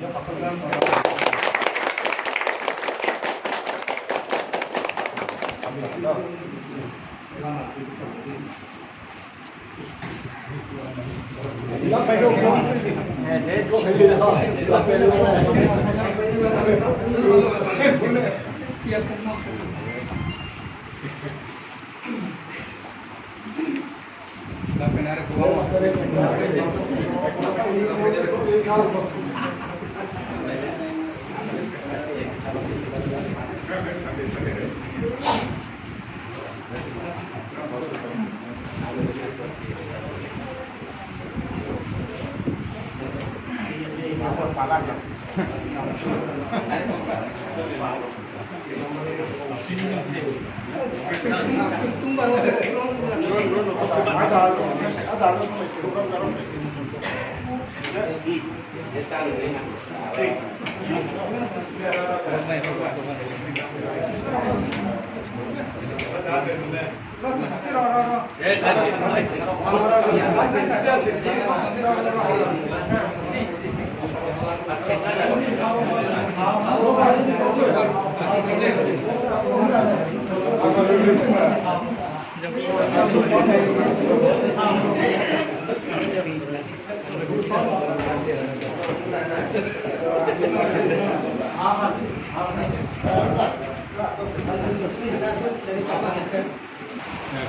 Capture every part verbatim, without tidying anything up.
Eh,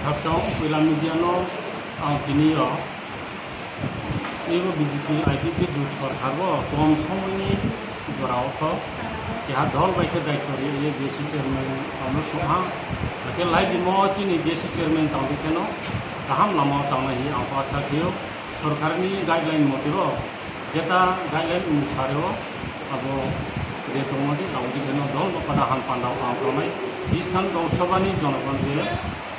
khakchang puila media no ang tini o ebo B J P I P F T jut sorkar bo kom somoi ni jora o kho keha dol bai khe daityo ri ye B S C chairman ano song ha. Hakhe lai bimo chini B S C chairman tang di kheno kaham lama o tang nai hi ang kho asa khe o. Sorkarni guideline mote bo, jeta guideline onusare o abo je tongmani abo dikeno dol no pada ham panda o ang tongnai. Bwskang Lok Sabha ni jonogon je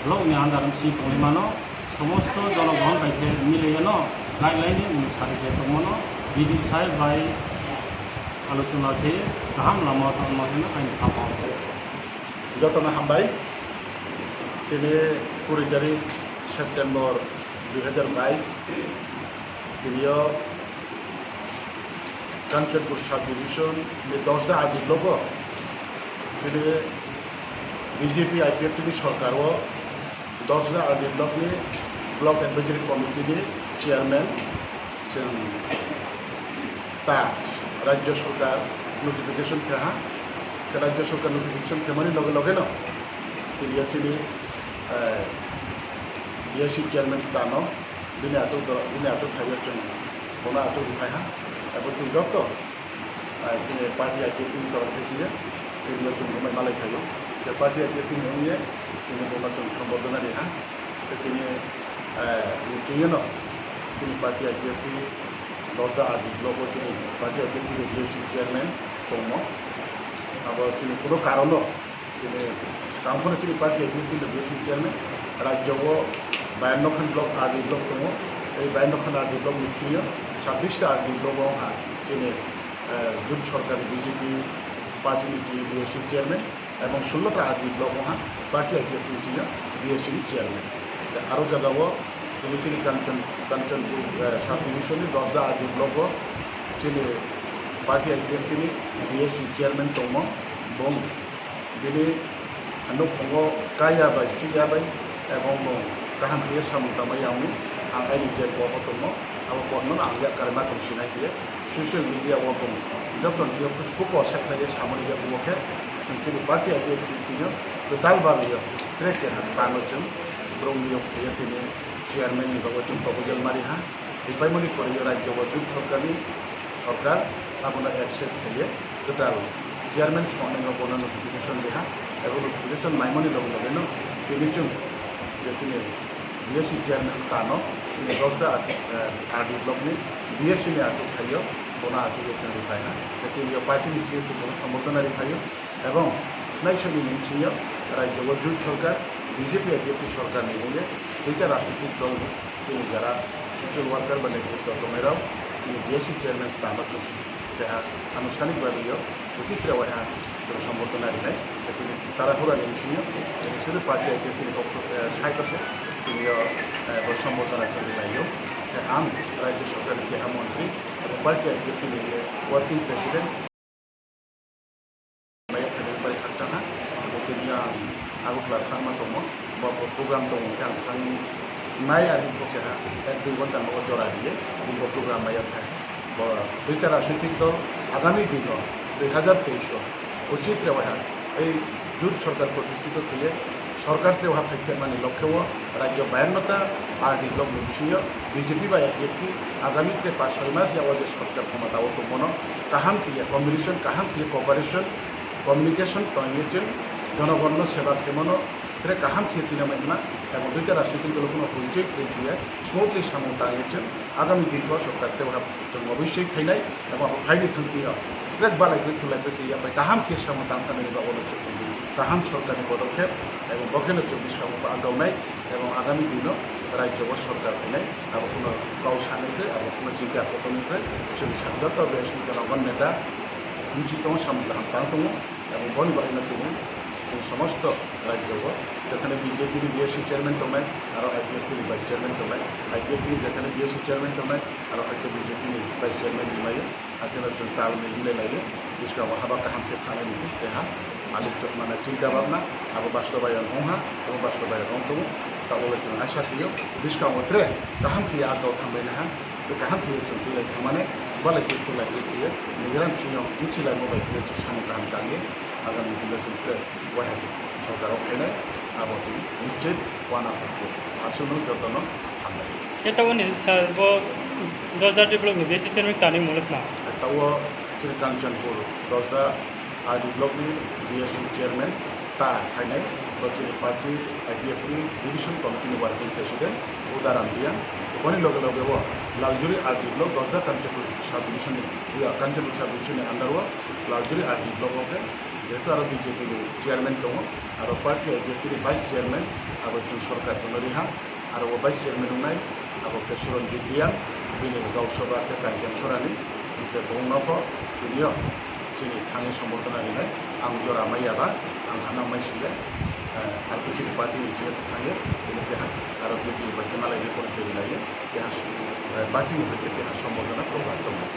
block ni under si tongwi mano, somosto jonogon bai khe miliyano guideline ni onusare je tongmano bidi sai bai alochona khe kaham lama o tongma hino aini khapang. Jotono hambai. Tini kuri tarik September dui hajar bais, tini o Kanchanpur sub division ni Dosda R D block o tini B J P I P F T ni sorkar o Dosda R D block ni block advisory committee ni chairman chwng ta Rajya Sorkar notification khe ha, khe Rajya Sorkar notification khe mani loge loge no tini o chini, eh, B S C chairman ta no bini achuk do, bini achuk thai o chwng bono achuk rw phai ha, abo chwng joto ah, tini party I P F T ni torok khe tini, tini chwng bumai malai phaio. Je party I P F T ni wngye, tini buma chwng sombordona ri ha. Tei tini, ah, chwngno tini party I P F T Dosda R D block o tini party I P F T ni B S C chairman tongmo. Abo tini kuno karon no Tini tangphano chini party I P F T ni B S C chairman, rajyo o bayanno khan block R D block tongo. Tei bayanno khan R D block ni bisingo sabbish ta R D block o wngkha chini, eh, jut sorkar ni B J P party ni chini B S C chairman, ebong sullo ta R D block wngkha party I P F T ni chini B S C ni chairman. Tei aro jaga o tini chini Kanchan, Kanchanpur, eh, sub division ni Dosda R D block o chini party I P F T ni B S C chairman tongmo, bong Bini nokphungo kaya bai, chuya bai, ebong bo kaham khe samung tangmani ang, ang aini je bo bo tongo, abo bo no ang yakarwi ma tong sinai khe social media o bong joto ni thwiyo kuchuk kupo se khlaiwi samani ya omo khe chwng chini party I P F T ni thwiyo kwtal bagwi yo track keha tano chwng borokni yok khe tini chairman ni bagwi chwng proposal mari ha. Ripaimani pore rajyo o jut sorkarni sorkar abono accept khlaiwi kwtal chairman songnaino bono notification riha, abo notification naimani loge logeno tini chwng je chini B S C chairman tano chini Dosda, eh, R D block ni B S C ni achuk thaio bono achuk ye chwng ripaina. Tei tini party ni thwiwi chwng bono sombordona riphaio. Ebong naisani ni bisingo rajyo o jut sorkar, B J P I P F T sorkar ni wngwi duita rajnitik dol chini jara social worker ba netrito tongnai rok chini B S C chairman tamo chwng keha anustanik bagwi o uchitra waiha chwng sombordona rinai. Tei tini tarahura ni bisingo chini sudu party I P F T ni okto, eh, side o se tini o, eh, bo sombordona chwng rinai o. Tei ang rajyo sorkar ni keha montri ebong Party I P F T ni working president. Maya Phaileng bai khakchangha, abo tini ang Agartala thangma tongo, bo, bo program tongo hwnkhe ang thang nai, ani bo keha ek dui ghonta nogo jora riye, bo program maya phai. Bo duita rajnitik dol agami dino dui hazar teis o uchit rewaiha ei jut sorkar protistito khlaiye, sorkar tei o haphai khe mani lokhe o rajyo bayannota R D block ni bisingo B J P bai I P F T agami tre pas soi mas yago je sorkar khomota o tongmano kaham khiye combination, kaham khiye cooperation, communication tongwi chwng jonogonno seba khaimano tre kaham khiye twi nangma hwnma, tabuk duita rajnitik dolo phano hwnwi chwng twi khiye smoothly samung tangwi chwng agami din o sorkar tei o hap chwng obviously khainai. Abo phaini thangtwi o trek balai khe tulai khe ya bai kaham khe samung tang thangmani bagwi no chwng kaham sorkarni podokkhep abo bo kheno chwng bwskango bo agronai abo agami dino rajyo o sorkar phainai abo kheno kok sanai khe abo kheno chinta kotorni khe chwng sa joto B S P jana gon neta bisi tongo samung kaham tang tongo abo boni bagwi no chwng chwng somosto rajyo o jekhane B J P ni B S C chairman tongnai aro I P F T ni vice chairman tongnai I P F T ni jekhane B S C chairman tongnai aro hai khe B J P ni vice chairman ni mai. Hakhe no chwng tal mil milai lai, bwskango haba kaham khe thangnai ni keha malik chok mana chinta bhabna, abo bastobayon wng ha, abo bastobayon wng tongo. Tabole chwng aisa khlaiyo, bwskango tre kaham khe yak dol thangbai naha, tei kaham khe chwng twi lai thangmani, balai khe twi lai khe khe, nigeran chwng michilai mo bai khe chwng samung kaham tangwi, agami dino chwng tre waha sorkar o phainai, abo chwng nischit wana hokhe. Aswkno jotono hambai. Khe taboni sir bo Dosda R D block ni B S C chairman tani mulukna. Tao chini Kanchanpur Dosda R D block ni B S C chairman ta phainai, bo chini party I P F T division committee ni working president Udaram Biang. Boni loge loge o Laljuri R D block Dosda Kanchanpur sub division ni, iya, Kanchanpur sub division ni under o Laljuri R D block o khe jehetu aro B J P ni chairman tongo, aro party I P F T ni vice chairman abo chwng sorkar chwngno riha. Aro o vice chairman wngnai, abo khe Suranjit Reang, bini Gau Sabha khe Kanchan Sorani, hwnkhe bo wngno pho tini o chini thangwi sombordona rinai, ang jora maya ba, ang hano mai sile, eh, R P C ni party ni sile thangwi, bini keha, aro B J P bai khe malai ni porichoi rinai, keha, eh, party ni bai khe keha sombordona program tongo.